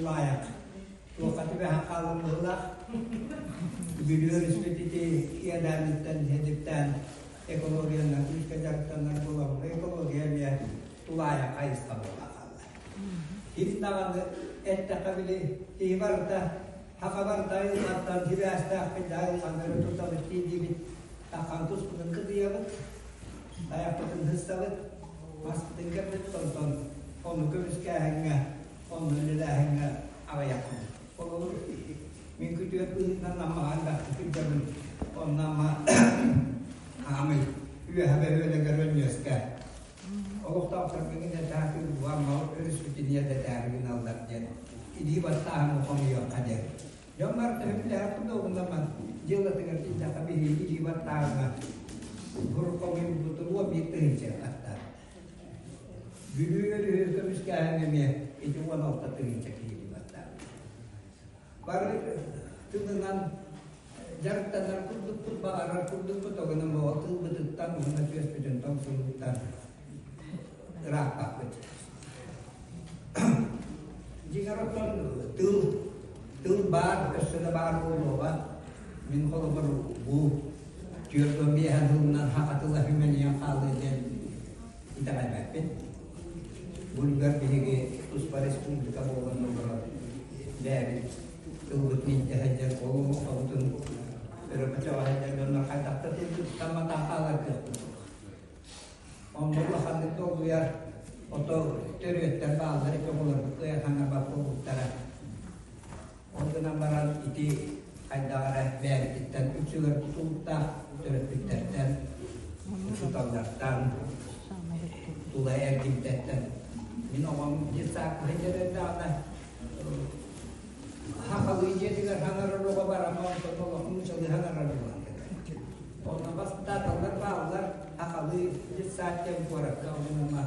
Тулаайах туохха түбэһэн хааллым быһыылаах. Бүлүү өрүспүт ити иэдээниттэн сэдиптээн экологиянан күүскэ дьарыктанар буолан экология эмиэ тулаайах хайысха буола хаалла. Ким даҕаны эттэххэ били киһи барыта саха барыта айылҕаттан сибээстээхпит да айылҕаны өрө тутабыт дии диибит таххан туспутун кытыйабыт тайахпытын сыстабыт маспытын кэрдибит онтон ону көмүскээһиҥҥэ онно үлэлээһиҥҥэ аҕыйахпын. Холобур, мин күтүөт быһыытынан Аммаҕа элбэхтик сылдьабын. Онно Амма хаамый үөһэ бөһүөлэгэр Өнньүөскэ олохтоохторго этаатыыр бу Амма өрүспүтүн иэдэтээри гыналлар диэн илии баттааһыҥҥа хомуйуохха диэн. Дьон барыта үбүлэһэр курдугунан дьыалатыгар тиийдэххэ биһиги илии баттааһыҥҥа бурук хомуйбутун 11 тыһыынча аттаах. Бүлүү өрүһү көмүскээһин эмиэ ити 16 тыһыынча киһини баттаабыт. Бары тылынан дьарыктанар курдукпут, баҕарар курдукпут, огынан оҕо тылбытыттан уонна түөспүтүн тоҥсуйууттан ырааппаппыт. Дьиҥэр оттон тыл, тыл баар, өссө да баар буолуоҕа. Мин холобур бу 45 сылынан саха тыла үмэнийэн хаалыа диэн итэҕэйбэппин. Бу үлүгэр биһиги туспа республика буолан олорор бэйэбит тылбытын илдьэ сылдьар ол олоҥхобутун өрө көтөҕө сылдьар дьоннор хайдах да тылбытыттан матаан хаалар кыахпыт суох. Онно улаханнык долгуйар ото төрүөттэр бааллар ити оҕолорбут кыайан хаҥарбат буолбуттара. Ол гынан баран ити хайдах эрэ бэйэбититтэн үксүгэр тутулуктаах төрөппүттэртэн, учууталлартан, тула эргимтэттэн. Мин оҕом детсадка сылдьар эрдэҕинэ сахалыы дьиэтигэр хаҥарар оҕо барама, онтон олох нуучалыы хаҥарар буолан Онно бастааталлар бааллар, сахалыы детсад диэн куоракка оннума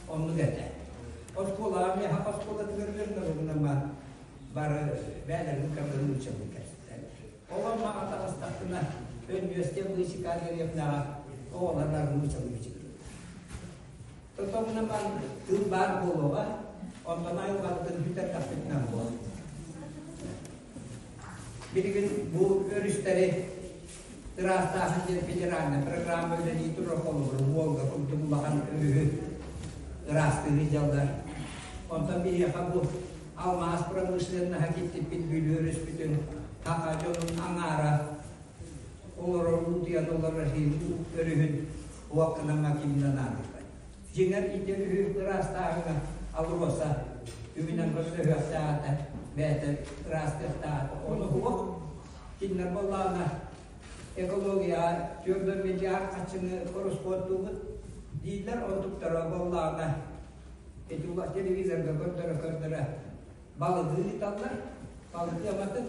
оннук этэ. Оскуолаҕа миэхэ оскуолатыгар үөрэнэр бары бээлэрин кытары нууччалыы кэпсэтэллэр. Ол онно таҕыстахпына Өнньүөскэ быычыкаа дэриэбинэҕэ оҕолор бары нууччалыы бичиктииллэр. Тотоҕуна баар тыл баар буолуоҕа, онтон айылҕабытын бүтэрдэхпитинэ буолуо. Билигин бу өрүстэри ыраастааһын диэн федеральнай программа үлэлии турар холобур Волга курдук улахан өрүһү ыраастыыр дьаллар. Онтон биһиэхэ бу алмаас промышленноһа киттиппит Бүлүү өрүспүтүн саха дьонун аҥаара олорор уутуйан олорор өрүһүн уокканан макимынан аатырбат. Дьиҥэр ити өрүһү ыраастааһыҥҥа АЛРОСА үбүнэн көмөлөһүөхтээҕэ бэйэтэ ыраастыахтааҕа ону суох Кинилэр буоллаҕына экологияҕа 4 миллиард харчыны ороскуоттуубут дииллэр, онтуктара буоллаҕына ити телевизорга көрдөрө-көрдөрө балыгы ыыталлар, балык ыаматын,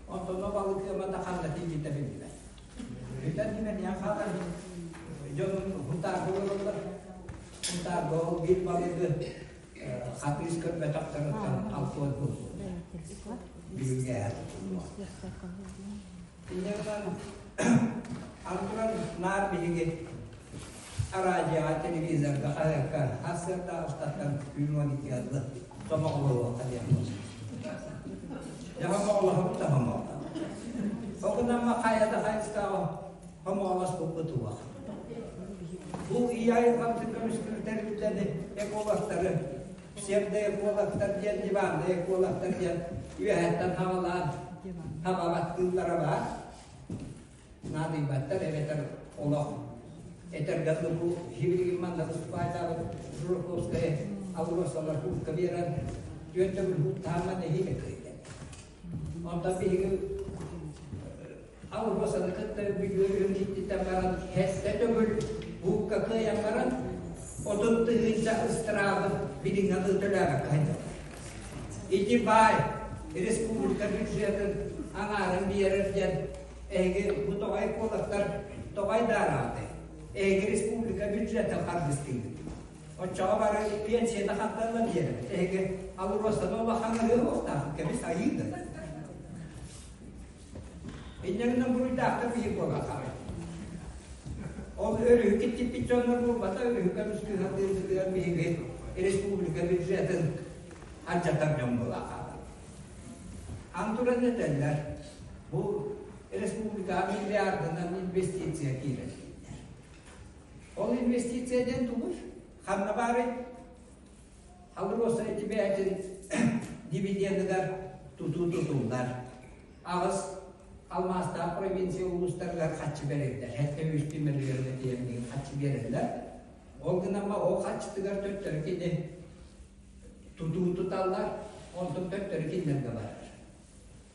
онтон ол балык ыамата ханна тиийбитэ биллибэт. Бүтэн түмэниэн хаалар дьонун Хунтаарга олороллор. Хунтаарга ол биир балыгы хатыыс көрбөтөхтөрүттэн алтыан буолбут. Бүгүҥҥэ Инньэ гынан аны туран наар биһиги араадьыйаҕа, телевизорга, хаһыакка сарсыарда устаттан күн 12 ыаллы сомоҕолоһуохха диэн Дьэ сомоҕолоһобут да сомоҕолоһобут. Ол гынан хайа да хайысхаҕа сомоҕолоспуппут уох. Бу ийэ айылҕабытын көмүскүүр тэрилтэни экологтары псевдоэкологтар диэн, диванный экологтар диэн үөһэттэн хаҕалаан хаба баттыыллара баар. Наадыйбаттар эбэтэр олох этэргэ дылы бу сибилигин манна выступайдаабыт Жураковскай АЛРОСАлар куртка биэрэн түөрт төгүл һууттаһамман нэһиилэ кыайда. Онтон биһиги АЛРОСАны кытта бүлүүрүн киттитэн баран хэстэ төгүл буукка кыайан баран 30 тыһыынча ыстыраабы билиҥҥэ төлөөбөккө сылдьар. Ити баай республика бюджетын аҥаарын биэрэр диэн эһиги бу тоҕой куолаттар тоҕой даараҕытай? Эһиги республика бюджетын харгыстыыгыт. Оччоҕо бары пенсияны хантан биэрэбит? Эһиги АЛРОСАны улахан ырыа уохтаахпыт кэбис айыы да. Инньэ гынан буруйдаахтар биһи буолан хаалар. Ол өрүһү киттиппит дьоннор буолбата, өрүһү көмүскүү сатыыр биһиги республика бюджетын алдьатар дьон буолан хаалар. Ан туран этэллэр, бу республикаҕа миллиардынан инвестиция киирэр дииллэр. Ол инвестиция диэн тугуй? Ханна баарый? АЛРОСА ити бэйэтин дивиденыгар тутуу тутуллар. Аҕыс алмаастаах провинция улуустарыгар хаччы бэриллэр. Хэттэ үстүү мөлүйүөҥҥэ тиийэн хаччы биэрэллэр. Ол гынан ол хаччытыгар төттөрү кини тутуу туталлар, онтон төттөрү кинилэргэ барар.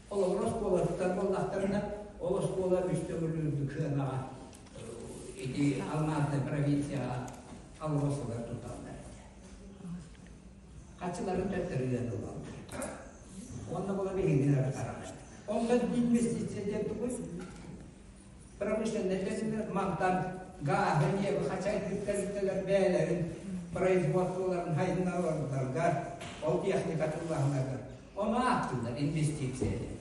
Холобур, оскуолатыттан буоллахтарына, ол оскуола үс төгүл үрдүк сыанаҕа ити алмаастай провинцияҕа АЛРОСАлар туталлар этэ. Хаччыларын төттөрү ыан ылаллар. Уонна була биһигини хараҕар. Онтон инвестиция диэн тугуй? Промышленнай тэрилтэлэр мантан гааһы, ньиэби хачайдыыр тэрилтэлэр бэйэлэрин производстволарын сайыннаралларыгар, ол техника тыллаһынарыгар ону ааттыыллар инвестиция диэн.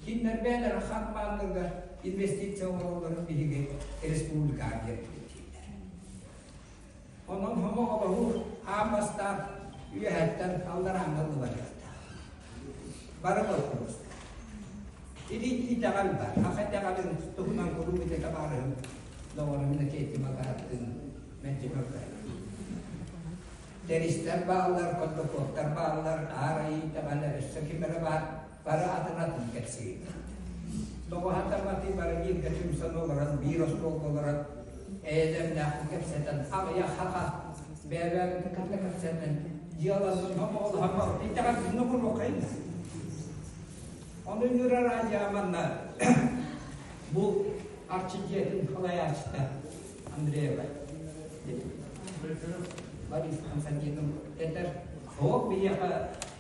Кинилэр бэйэлэрэ харбааннарыгар инвестиция оҥороллорун биһиги республикаҕа биэрдибит дииллэр. Онон хомоҕолоһуу аан бастаан үөһэттэн алларааҥҥа ыллыбарыахтаах. Бары боппуруостар. Илии итэҕэл бар. Саха итэҕэлин туһунан куруук ити табаарыһым доҕорум Иннокентий Макаровтыын мэлдьи көрдөһөр. Тэристэр бааллар, кондокуоптар бааллар, аар айыы итэҕэлэ өссө ким эрэ баар, бары атын-атын кэпсииллэр. Тоҕо бары бииргэ түмсэн олорон, биир остуолга олорон, эйэлэмнээхтик кэпсэтэн, аҕыйах хаха бэйэ-бэйэбитин кытта кэпсэтэн, дьыаланы хомоҕолоһон итэҕэл күннүк уруоккайын. Ону Нюра Радио манна бу Арчы дьиэтин халайааччыта Андреева Борис Константинов этэр, ол биһиэхэ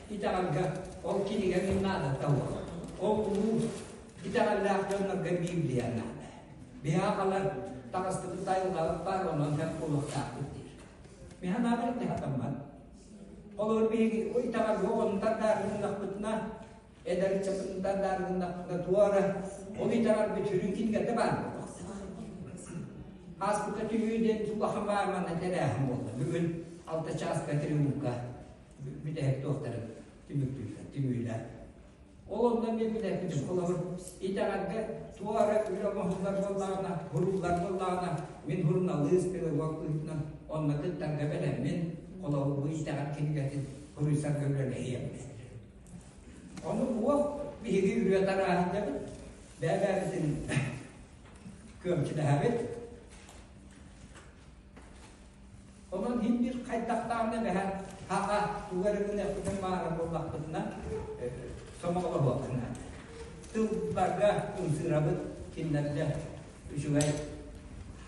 итэҕэлгэ ол кинигэни наадата уол. Ол улуу итэҕэллээх дьоннорго Библия наада. Биһи аҕалар таҕыстыбыт айылҕабыт баар, онон һэн буолуохтаахпыт диир. Миһа наада ити хатаммат. Олор биһиги итэҕэлгэ оҕону тардааргыннахпытына, эдэр ыччаппытын тардааргыннахпытына туора ол итэҕэлбит сүрүн кинигэтэ баар буолуохтаах. Ааспыкка түһүү диэн улахан баар манна тэрээһин буолла. Бүгүн алта чааска триумфка бүтэһик туохтарын түмүктүүллэр, түмүүлэр. Ол онно мен билэппитим, холобур, итэҕэлгэ туора үлэ оҥоһуллар буоллаҕына, урууллар буоллаҕына, мин суруналыыс, педагог быһыытынан онно кыттарга бэлэммин, холобур, бу итэҕэл кинигэтин суруйсарга үлэлэһиэм. Ону уох биһиги үрүө тарааһынньабыт, бэйэ-бэйэбитин күөмчүлэһэбит. Онон иһин биир хайдахтаҕына бэһэ хаха тугу эрэ гыныахпытын баара буоллахпытына сомоҕолоһуоххуна. Тылларга ымсыырабыт кинилэргэ үчүгэй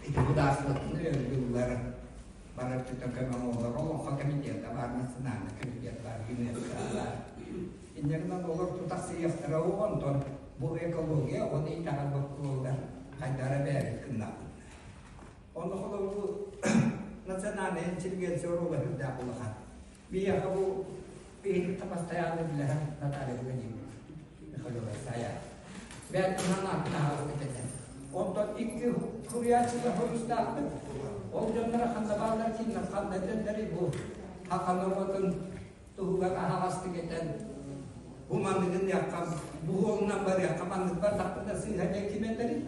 ити художествотын өйдүүллэр барар өттүттэн көмө оҥоһуллар олоҥхо комитета баар национальный комитет баар ЮНЕСКО баар. Инньэ гынан олор тутахсыйыахтара онтон бу экология уонна итэҕэл боппуруоһугар хайдах эрэ бэйэбит кыннаабыт. Онно холобур национальнай интеллигенция оруола үрдээх улахан. Биһиэхэ бу биһиги постоянно билэһэн Наталья Владимировна Михайлова Сая. Бэт санаатын аһаҕастык этэр. Онтон икки суруйааччылар хоруйстаахпыт. Ол дьонноро ханна бааллар кинилэр ханна этэллэрий бу саха норуотун туһугар аһаҕастык этэн бу манныгын диэххэ бу уолунан барыахха маннык бардахпына сыыһа диэн ким этэрий?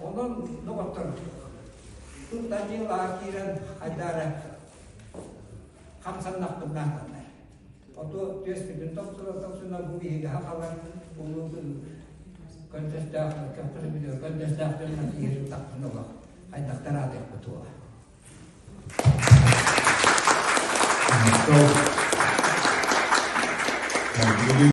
Онон доҕоттор, тутта дьыалаҕа киирэн хайдаара хамсаннахпытына ханнай. Оту түөспүтүн тохсуна-тохсуна бу биһиги сахалар улуу көнтөстөөх көнтөстөөх дьоннор киһи тахпын олох хайдахтар аатыахпыт уола.